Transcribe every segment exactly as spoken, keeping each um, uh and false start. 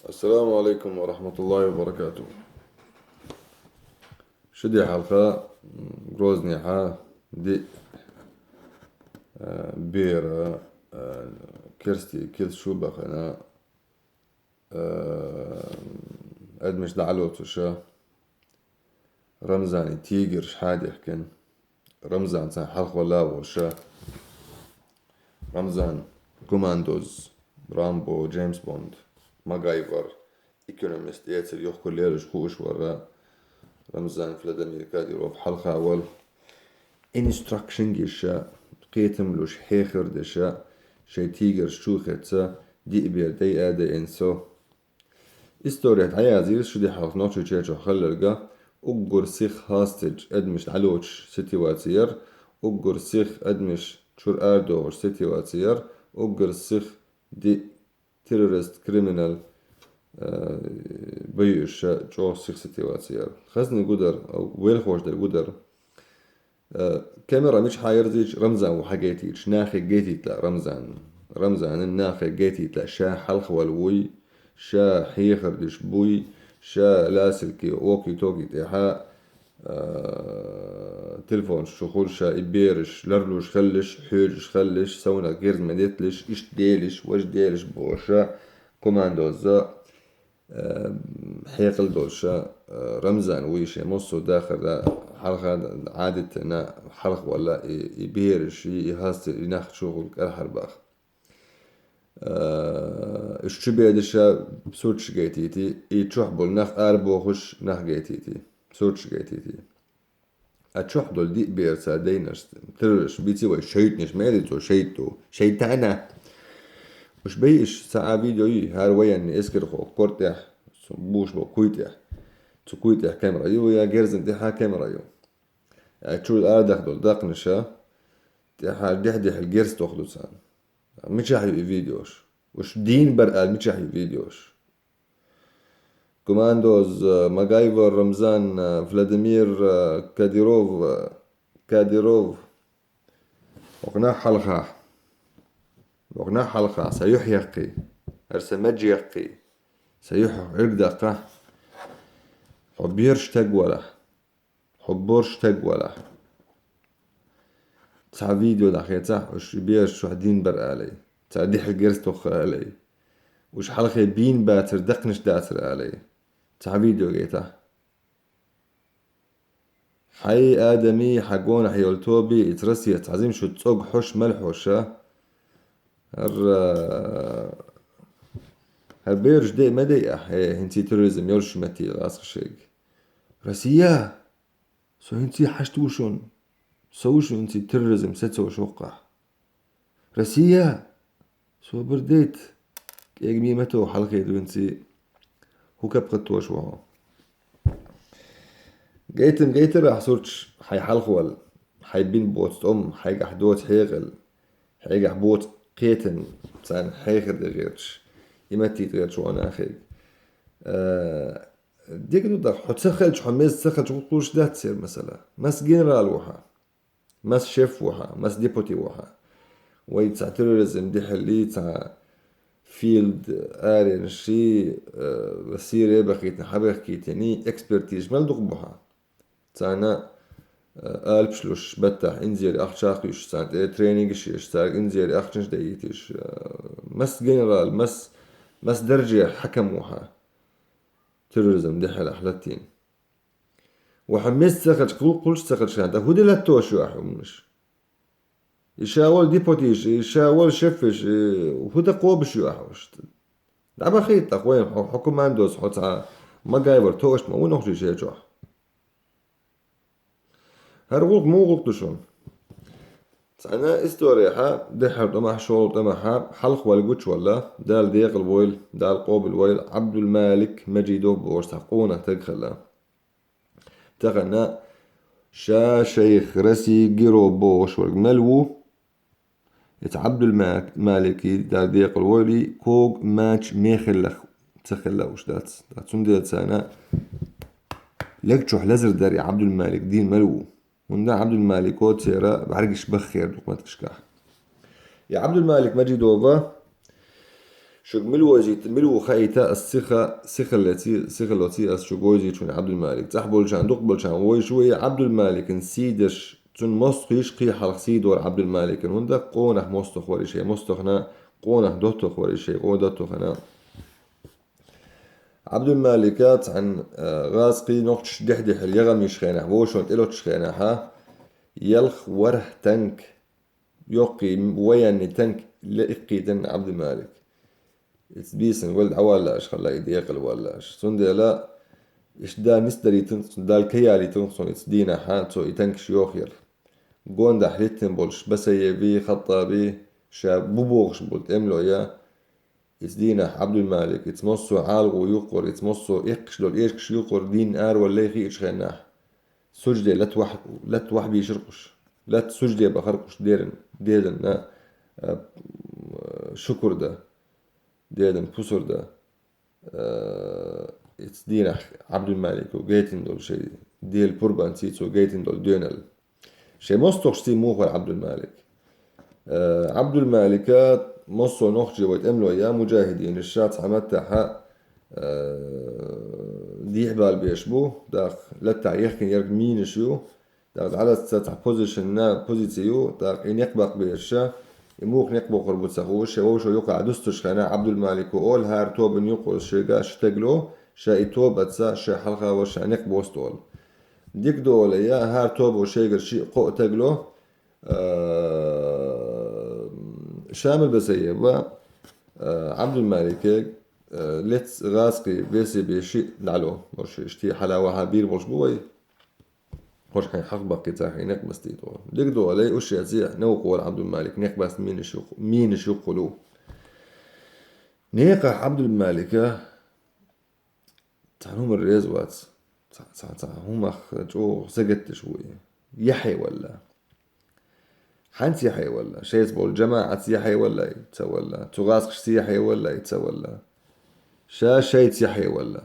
السلام عليكم ورحمة الله وبركاته. Шу ди хьалха, м, Грозныйхьа диъ, э, бер, э, керстий килс чу бахана, э, адамаш дӀалоцуша, Рамзана тиграш хьадехкина, Рамзан цхьана хьалхавала волуша, Рамзан командоз, Рамбо, Джеймс Бонд, Макгайвер, экономист, эцар йохкур лелаш хууш вара, Рамзан Владимир Кадыров хьалха вала. Инстракшн гиша, кхетам луш, хьехар деша, шайн тиграш чу хеца, диъ бер тӀе а даьӀина со. История дӀаязйира шу ди хьалха Нохчийчу чу хилларг, уггар сиха хьастачу адамаш дӀалоцуш ситуацияра, уггар сиха адамаш чуьра арадохуш ситуацияра, уггар сиха диъ террорист, криминал, э, байуша чӀогӀа сиха ситуацияра. Хазна гудар, велхош дар гудар. Э, камера мича хьаерзийча, Рамзан ву хьагайтийча, нахе гайтийтла Рамзан. Рамзанан нахе гайтийтла, ша хьалхавала вуй, ша хьехар деш буй, ша ласилки оки-токи тӀехьа, э, телефонаш чу хуьлуш, ша и бераш ларлуш хиллаш, хьоьжуш хиллаш, совнах герз ма детталаш, иштта делаш, важа делаш боша, командоза, э, хьекъал долуша, э, Рамзан вуй шен массо а дахар да, хьалха Ӏадатана хьалхавала и, и бераш, и, и хьаста, и нах чу хуьлу кӀелхьарбаха. Э, уьш чу бедиша сурташ гайтийти, и чохь болу нах арабохуш нах гайтийти, сурташ гайтийти. А чохь долу диъ бер цара дайнарш, террорист бийци вай шайтӀанаш, ма аьлла цо шайтӀа, шайтӀана. Уьш байиш, цхьа а видео ю, хӀара военный эскархо кор тӀехь, цу буш бо куй тӀехь. Цу куй тӀехь камера ю, я герзан тӀехьа камера ю. А чу арадаха долу дакханаша, тӀехьа дехьа-дехьа герз тоху ду царна. Мичахь ю и видеош? Уьш дийна бара аьлла, мичахь ю видеош? Командоз, э, Макгайвер, Рамзан, э, Владимир, э, Кадыров, э, Кадыров. Вокху нах хьалха. Вокху нах хьалха. Сан юьхь яккхий. ХӀара сан мадж яккхий. Сан юьхь гӀирг даккха. Хьо бераш таг валахь. Хьо борш таг валахь. Цхьа видео дӀахецахь, уьш бераш чохь дийна бара алий. Цхьа дехьа герз тоху алий. Уьш хьалхе бийна бацара, дакханаш дацара алий. Цхьа видео гайтахь. Хьай, Адами, хьан гонахь йолу тоби, ица Россия цхьа зим шу цӀог хьош мел хьоша. ХӀара, хӀара бераш де ма дайа, хӀе, хӀинций терроризм йолуш метте гӀазкхашиг. Россия! Со хӀинций хьашт ву шуна. Со ву шуна хӀинций терроризм сецо шоккхахь. Россия! Собар дайта! КӀегми мето хьалхе ду хӀинций. ХӀу капхаттош ву хьо. Гайтам гайтарахь сурташ хьай хьалхавала, хьай бин боцу тӀом, хьайгахь доцу хьекъал, хьайгахь боцу кхетам, царна хьехар де гӀерташ, и маттийта гӀерташ ву нахега. Э, дика ду даха, хьо ца хилча, хьо меза ца хилча, гӀуллакх луш дац церан масала. Мас генерал ву хьан? Мас шеф ву хьан? Мас депути ву хьан? Вай цхьа терроризм дехьалли, цхьа филд аренаши, э, Сире бахийтина, хьабехкийтини, экспертизаш мел дукха бу хьан? Царна, э, алапаш луш, баттахь инзери ахча кхуьйсуш, царна тӀе тренингаш еш, цаьрга инзери ахчанаш дайийтиш, э, мас генерал, мас, мас дарже хьакам ву хьан? Терроризм дехьалахь латтийна. Ва хьан меза ца хилча, кхул-, кхулч ца хилча, дан, дан хӀу де латтош ю ахьа хӀуманаш? И ша волу депотиш, и ша волу шефиш, и хӀу дан кхобуш ю ахьа уьш? ДӀабахийта тӀаккха вайн хьо, хьо командос, хьо цхьа Макгайвер тоъаш ма ву Нохчийчу чохь. ХӀара гӀуллакх муха гӀуллакх ду шуна? Цхьана историяхьа, дехьара тӀамахьа, шолгӀа тӀамахьа, хьалхавала гучувала, Дала декъала войла, Дала къобалвойла, Абдулмалик Мажидов бохуш цхьа къонах таг хилла. Тахана ша шайх Россия герой бохуш верг мел ву? Иза Абдулмалики, Дала декъала войла, ког, мач, мехаллах ца хилла уьш дац. Ткъа цундела царна легчохь лазар дара и Абдулмалик дийна мел ву. ХӀунда Абдулмалико церан бӀаьргаш баххера дукха меттигашкахь. И Абдулмалик Мажидова Шуьга мила вовзийта, мила ву хаийта ас сиха, сихаллеци, сихаллоци ас шуьга вовзийта шуна Ӏабдулмалик. ЦӀахь болчарна, дукха болчарна вовзаш ву и Ӏабдулмаликан сий деш, цун мостагӀий кхий хьалха сий дора Ӏабдулмаликан. ХӀунда къонах мостагӀа вара и шоай мостагӀна, къонах доттагӀа вара и шоай къо доттагӀа хана. Ӏабдулмалика цхьан, а, гӀазкхий нохчаш дехьа-дехьара ягӀам йеш хенахь, вовшашна тӀелоцуш хенахьа, ялх-ворхӀ танк, йоккхий военный танк лаьцна иккхийтина Ӏабдулмалик. Иза бийсан вала дӀаваллаш хилла, и декъала валлаш. Цундела иштта Дала ницкъ далийтина, Дала ка ялийтина цунна иза дийнахьа, цо и танкаш йохаяр. Гондахь литтина болуш Басаеви, Хаттаби, ша бу бохуш болу тӀемалой, иза дийнахь Ӏабдулмалик, иза массо а Ӏалаго юккъур, иза массо а эккхаш долу эшкаш юккъур, дийнна аравала лайхи ичу хеннахь. Сужде лат вах-, лат вахь бийшира кхуш. Лат сужде бахара кхуш деран, деданна, а, шукур дан, дедан пусар дан. Э, иза дийнахь Ӏабдулмалико гайтина долу шайн Делан пурбанций цо гайтина долу доьналла. Шайн мостагӀчий муха вара Ӏабдулмалик. Э, Ӏабдулмалика массо а нохчий вай тӀемалой, муджахидинаш ша цхьа маттахьа, э, дехьа бала беш бу, даккха латтахь яхкина ерг минаш ю, тӀаккха дӀалаца цхьа позишн, позици ю, тӀаккха и некъ баккха берш, и муха некъ боккхур бу ца хууш, шайн вовшо юкъахь дустуш хенахь Ӏабдулмалико олу, хӀара тобанна юккъе шайга ши таг ло, ша и тобаца, ша хьалха вара ша некъ босса олу. Дика ду олу, я хӀара тобо шайгара шиъ-кхоъ таг ло, а, Шамил Басаев, а, Ӏабдулмалике, а, лецна гӀазкхий весебе шиъ дӀало, муьрша иштта хьала ваха бийр болуш бу вай. Хьуш хьайн хьалха баккхий царах и некъ бастийта олу. Дика ду олу, уьш шеца а, новкъа волу Ӏабдулмалик, некъ баста минаш юкъ-, минаш юккъе хуьлу. Некъахь Ӏабдулмалика цхьана хӀуманна реза вац, цхьа, цхьа, цхьа хӀумах чӀогӀа сагатдеш ву и. Яхье валла. ХӀанца яхье валла? Шайца болу жамаӀатца яхье валла и? Ца валла. Цу гӀазкхашца яхье валла и? Ца валла. Ша шайца яхье валла.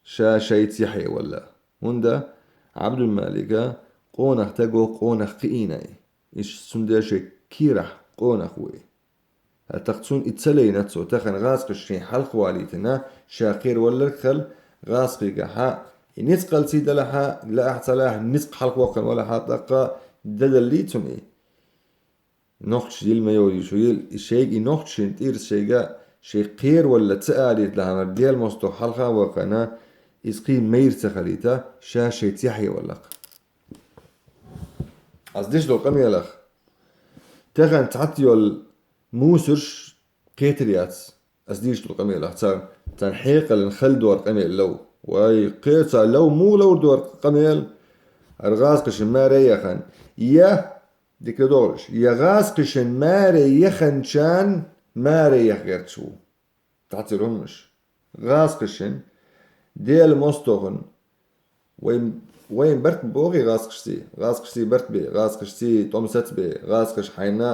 Ша шайца яхье валла. ХӀунда Ӏабдулмалика къонах таго къонах кхиийна и. Иштта цундела шайн кийрахь къонах ву и. ХӀаьта тахана цунна и ца лайна цо, тахана гӀазкхаша шайн хьалха валийтина, ша кхеравалларг хилла гӀазкхигахьа, и ницкъ кхалций далахьа, лаахь ца лаахь, ницкъ хьалха воккхана валахьа, тӀаккха дадаллий цунна и. Нохчаша йила ма йовлий шу йила, и шайга и нохчашна тӀера шайга, шайн кхеравалла ца алийта лахьамара, Делан мостагӀа хьалха а вахана, иза кхин майра ца хилийта, ша шайца яхье валлакх. Ас деш долу къамелах. Тахана цхьацца йолу мусарш кхетар яц. Ас дийш долу къамелах. Царна, царна хьекъална хала дора къамел лов. Вай, кхеча лов, муха ловр дора къамел? ХӀара гӀазкхашна маре яхана. Я, дика догӀуш, я гӀазкхашна маре яханчарна маре яха гӀерташ ву. Цхьаццара хӀуманаш. ГӀазкхашна, Делан мостагӀна, вайн, вайн барт бохий гӀазкхашций, гӀазкхашций барт бе, гӀазкхашций тӀом сацбе, гӀазкхаш хьайна,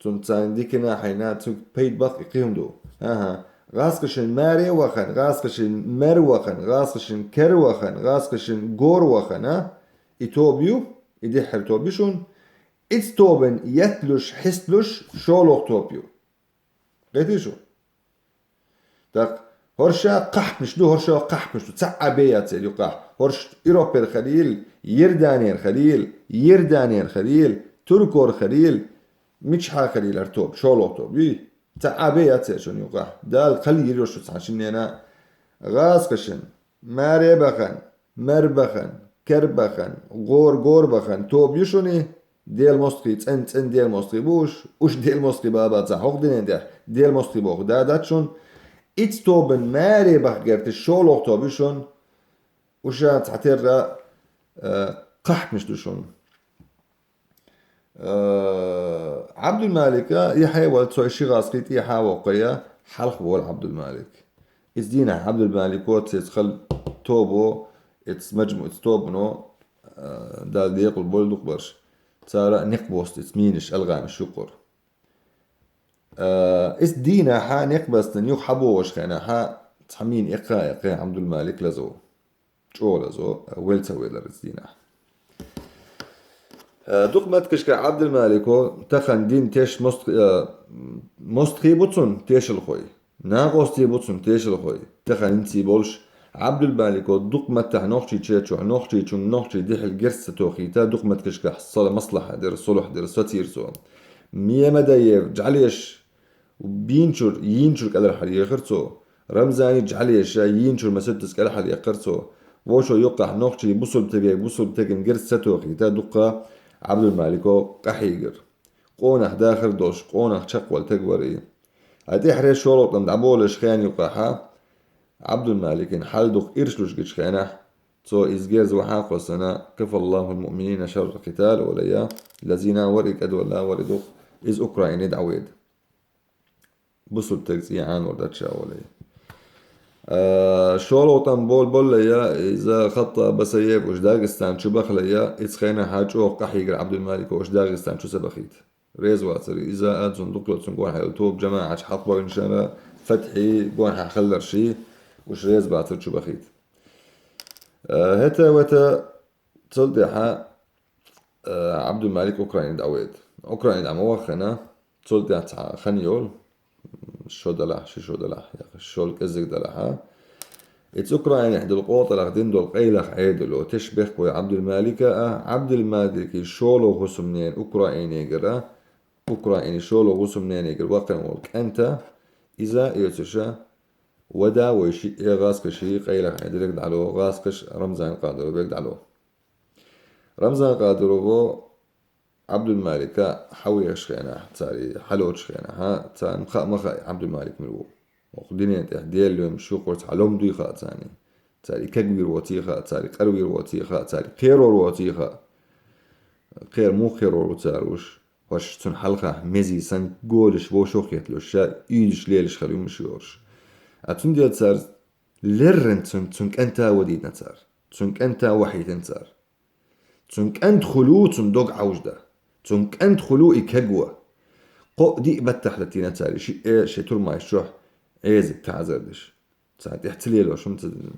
цунна царна дикина хьайна, цуьнга пайда баккха и кхин хӀума ду. ХӀан-хӀа. ГӀазкхашна маре вахана, гӀазкхашна мер вахана, гӀазкхашна кер вахана, гӀазкхашна гор вахана, и тоба ю, и дехьара тоба ю шуна, ицу тобанна етталуш, хьесталуш, шолгӀа тоба ю. Кхетий шу? ТӀаккха хӀорш кхахьпнаш ду, хӀорш кхахьпнаш ду. Цхьа а бе яц церан юкъахь. ХӀорш Европера хилийла, Иорданера хилийла, Иорданера хилийла, Туркора хилийла, мичахьа хилийла хӀара тоба, шолгӀа тоба. Юй? Цхьа а бе яц церан шуна юкъахь. Дала кхалла йира шу цхьана шиннена. ГӀазкхашна маре бахана, мер бахана, кер бахана, гӀор, гор бахана тоба ю шуна и? Делан мостагӀий, цӀен-цӀен Делан мостагӀий бу уьш, уьш Делан мостагӀий баба ца хьокху дуьнен тӀехь, Делан мостагӀий боху да дац шуна. Ицу тобанна маре баха гӀерташ шолгӀа тоба ю шуна, уьш а цхьатерра, э, кхахьпнаш ду шуна. Э, Ӏабдулмалика яхье валла цо ши гӀазкхий тӀехьа а воккхуьйту, хьалха волу Ӏабдулмалик. Иза дийнахь Ӏабдулмалико цецхал тобо, эц маджму, эц тобано, а, Дала декъал болу дукха барш. Цара а некъ босса эц минаш, алгӀамаш юккъур. А, иза дийнахьа некъ бастан юха хьабогӀуш хенахьа, цхьа мина эккха а эккхи Ӏабдулмалик лазо. ЧӀогӀа лазо, а, вел ца велар иза дийнахь. А, дукха меттигашка Ӏабдулмалико тахана дин теш мост-, а, мостагӀий бу цунна тешалхой. Накъостий бу цун тешалхой, тахан цӀий болуш, Ӏабдулмалико дукха маттахь Нохчийчу чу, нохчийчуьнга нохчий дехьал герз ца тохийта, дукха меттигашкахь сала маслахьа дира, сулхь дира, сацийра цо. Мемадаев жӀаьлеш бийначуьра, йийначуьра кӀелхьаръяхара цо. Рамзани жӀаьлеша йийначуьра маситтаза кӀелхьаръяьккхира цо. Вовшо юккъахь нохчий бусулба теге, бусулба теган герз ца тохийта, дуккха Ӏабдулмалико къахьийгира. Къонах дахар долуш, къонах чекхвала таг вара и. Ткъа тӀаьхьара шолгӀа тӀам дӀаболуш хенан юккъахьа, Ӏабдулмаликин хьал дукха ирш луш гичу хенахь, цо иза герз вахьа а кхоссана, «Кафаллахул муъминина шаррал къитал», олайя, лазийна вара и, кӀадвелла вара и дукха, иза Украине дӀаведа. Бусулба таг цӀий Ӏанор дача олайя. А, шолгӀа тӀам бол-, боллайя, иза Хаттаб Басаев уьш Дагестан чу бахалайя, иза хенахьа чӀогӀа къахьийгира Ӏабдулмалико уьш Дагестан чу ца бахийта. Реза вацара иза, а, цунна дукха йолу цунна гонахьа йолу тоба жамаӀаташ хьалха баханчара, Фатхьи, гонахьа хилларши, уьш реза бацара чу бахийта. Э, хӀета-вета цул тӀаьхьа, э, Ӏабдулмалик Украине дӀаведа. Украине дӀа ма ваххана, цул тӀаьхьа цхьа хан йолу, шо далахь, ши шо далахь, я шол кӀеззиг далахьа. Иза Украинехь долу къотӀалах дина долу къайлаха Ӏедало тешнабехк бой Ӏабдулмалика а, Ӏабдулмаликан шолгӀа хӀусамненан Украинегара, Украинан шолгӀа хӀусамненегара ваккхина волу кӀанта, иза оьцуша, вада вай шиъ гӀазкхаший къайлаха Ӏедалега дӀало, гӀазкхаша Рамзан Къадыровега дӀало. Рамзан Къадырово Ӏабдулмалика хьавехаш хенахь, цара хьалоцуш хенахьа, царна хаа ма хаьа Ӏабдулмалик мила ву. Оха динан тӀехь Делан лоьмаш юккъара цхьа лом дуй хаьа царна. Цара и кагвийр воций хаьа, цара и къарвийр воций хаьа, цара и кхерор воций хаьа. Кхера муха кхерор ву цара уьш? ХӀорш цунна хьалха мези санна голаш вовшах хеталуш, ша уьйдуш лелаш хила юмаш йоруш. А цундела цара леррина цун, цун кӀанта а вадийтина цара. Цун кӀанта а вахьийтина цара. Цун кӀант хуьлу цун дог Ӏовжда. Цун кӀант хуьлу и кагва. Кхоъ-диъ баттахь латийна цара и шиъ шен турмайш чохь Ӏезиг таӀзар деш. Царна тӀехь ца лелош хӀума ца дина.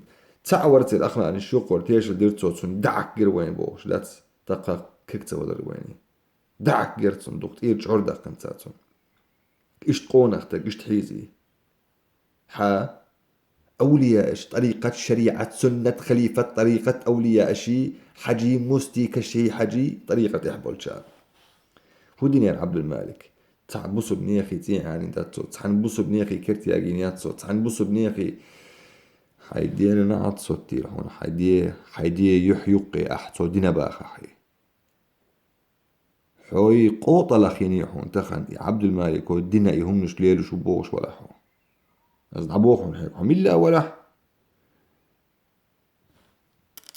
Цхьаъ вара церан ахланаш юккъара тешал дира цо, цунна даьӀахк гира вайна бохуш дац, тӀаккха каг ца валар вайна. ДаьӀахк гира цунна, дукха тӀера чӀор даьккхина цара цунна. Иштта къонах стаг, иштта хьийзий. Хьа, авлияаш, тӀарикъат, шариӀат, суннат, халифат, тӀарикъат, авлияаши, хьаджи, мусти, каши, хьаджи, тӀарикъат тӀехь болчара. ХӀун динера Ӏабдулмалик? Цхьана бусулба нехий цӀий Ӏанийна дац цо, цхьана бусулба нехий керта ягийна яц цо, цхьана бусулба нехий хьайн дена нахьа соттийра хьуна, хьайн де, хьайн де юьхь юккъе ахь цо дина баха хьайн. Хьо и къотӀалах йиний хьуна тахана, и Ӏабдулмалико дина и хӀуманаш лелаш ву бохуш валахь хьо. Аса дӀабоху хьуна хьоьга, хьо милла а валахь?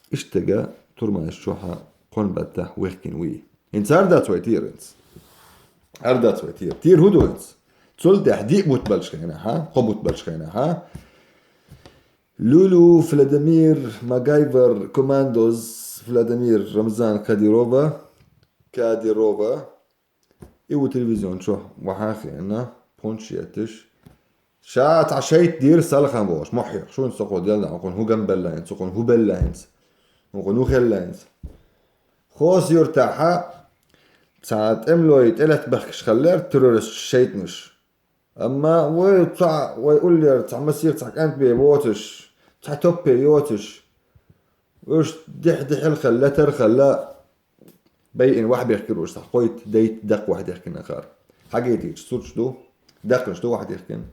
Иштта стага турманаш чохьа кхунна баттахь вехкина вуй. ХӀинца хӀара дац вай тера хӀинца? ХӀара дац вай тера? Тера хӀун ду хӀинца? Цул тӀаьхьа диъ бутт балчу хенахьа, кхо бутт балчу хенахьа, Лулу, Владимир, Магайвар, Командос, Владимир, Рамзан Кадирова, Кадирова, и ву телевизион чохь вахьа а хиъна, пхунчаш етташ. Ша цхьа шайтӀа дийра салхам бохуш, мохь йохуш, шуна со кхо делла, хӀокхунна хӀун ган белла хӀинца, хӀокхунна хӀун белла хӀинца, хӀокхунна хӀун хилла хӀинца. Хос юртахьа цхьа тӀемалой тӀелатбахкаш хиллера террорист шайтӀанаш. Амма вай цхьа, вай уллера цхьа масех цхьа кӀант бен воцуш, цхьа топпе йоцуш, уьш дехьа-дехьал хилла, латар хилла, байина вахьбехкира уьш, цхьа кхойтта, дейтта даккха вахьдехкина хар. Хьагайтича сурташ ду, даккханаш ду вахьдехкина,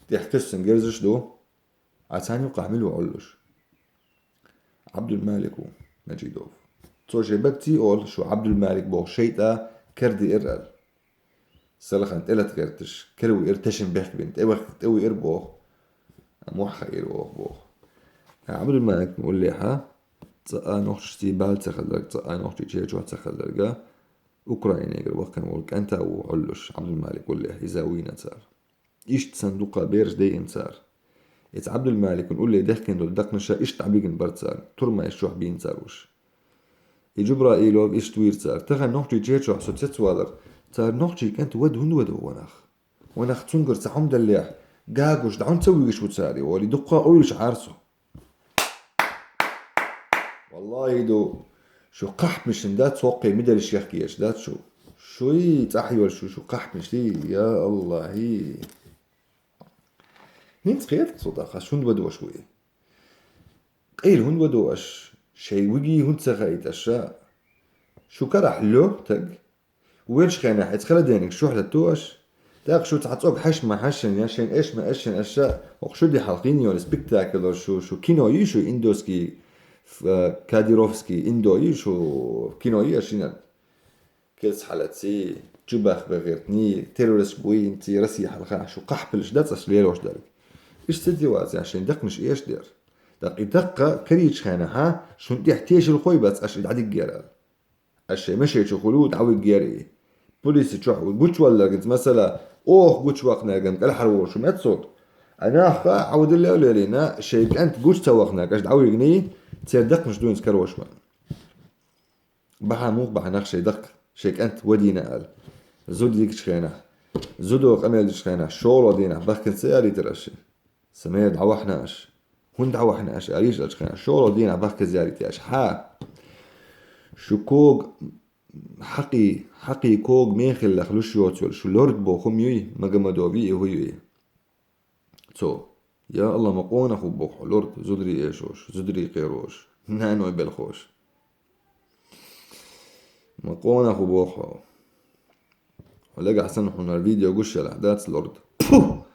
тӀехь кхуьссина герзаш ду. Ӏа царна юккъахь мила ву Ӏуллуш? Ӏабдулмалик ву, Мажидов. Цо шен бага ций олу, шу Ӏабдулмалик боху шайтӀа карадиира аьлла. Салхана тӀелатгӀерташ, каравиира тешнабехк бина, тӀевех-, тӀевиира боху. Мохь хаира оха боху. Ӏабдулмалик уллехьа, цӀа а нохчашций бала ца хиларг, цӀа а нохчий чечохь ца хиларга, Украинегара ваккхина волу кӀанта ву Ӏуллуш, Ӏабдулмалик уллехьа, иза вийна цара. Иштта санна дукха бераш дайина цара. Иза Ӏабдулмаликан улле дехкина долу даккханаша иштта дӀабигина бара цара, турмайш чохь бийна цара уьш. И Джубраилов иштта вийра цара. Тахана нохчий чечохь со цецвалар, цара нохчий кӀант вада хӀунда вада ванах? Ванах цуьнгара цхьа хӀума даллехь, гагуш дӀа хӀунда ца вуьйгуш ву цара, олий дуккха а уьйлуш Ӏара со. Валлахи ду, шу кхахьпнашна дац, хӀокхе миделлаш яхкеш дац шу. Шуй цӀахь йолуш шу, шу кхахьпнаш дий, я Аллахи. ХӀинца кхетар цо тӀаккха, ас хӀунда вадош ву и? Къайла хӀунда вадо аш? Шай виги хӀунда ца хаийта аша? Шу карахь ло таг. Велчу хенахь эцхала дениг шухьла тоаш. ТӀаккха шу цхьа цӀог хьаш ма хьашшан, я шайн эш ма эшшан аша, окху шу ди хьалха йина йолу спектакль шу, шу кино йи шу индосский, э, кадировский индо йи шу кино йи аша йина. Кельс хьалаций, чубах бегӀертний, террорист буйнций, Россия хьалха шу кхахьпилш дац аш лелош дерг. Иштта ситуация шайн даккханаш эш дер. ТӀаккха и даккха карийчу хенахьа, шун тӀехь тешалхой бац аш и дӀадиггера. Аш шайн машен чу хуьлу дӀавиггера и. Полиси чохь гучувалларгинца, масала, оха гучувакхнарган кӀелхьарволуш меттиг. А нахха Ӏавдалла а лелийна, шайн кӀант гуч ца вахнарг аш дӀавигний, церан даккханаш дуйнца карош ма. Бахьа муха бахьа нах шайн даккха, шайн кӀант вадийна аьлла. Зуда йигчу хенахь, зудо къамел дечу хенахь, шолгӀа дийнахь бахкан ца ялийтира аш? Сан мера дӀавахьна аш. ХӀунда дӀавахьна аш? Алийша аьлчу хенахь, шолгӀа дийнахь бахказа ялийти аш. Хьа? Шу ког хьакхий, хьакхий ког мехиллах луш йоцу йолу, шу лорд боху хӀума юй, Магомадов и хӀу юй? Цо: «Я Алла, ма къонах ву боху хьо, лорд, зударий эшош, зударий кхерош, наной белхош. Ма къонах ву боху хьо. Хьо легахь санна хьуна видео гуш ялахь дац, лорд. Пу!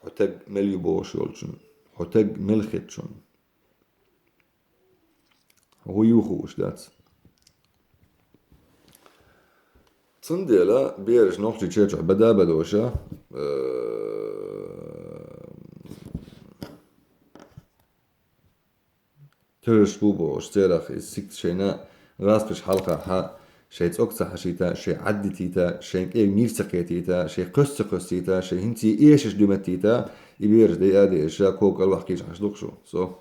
Хьо таг мел ю бохуш йолчун, хьо таг мел хетчун». ХӀу ю хууш дац. Цундела бераш нохчий чечухь бада а бадоша, э, террорист бу бохуш, церах и сикт шайна гӀазкхаш хьалха хьа, шайн цӀог ца хьашийта, шайн Ӏаддитийта, шайн кӀе мийр ца кхетийта, шайн кхоьс ца кхоьссийта, шайн хӀинций эшаш дуьматтийта, и бераш дайа а деша, кога кӀалвахкийча хьаш дукха шу. Со.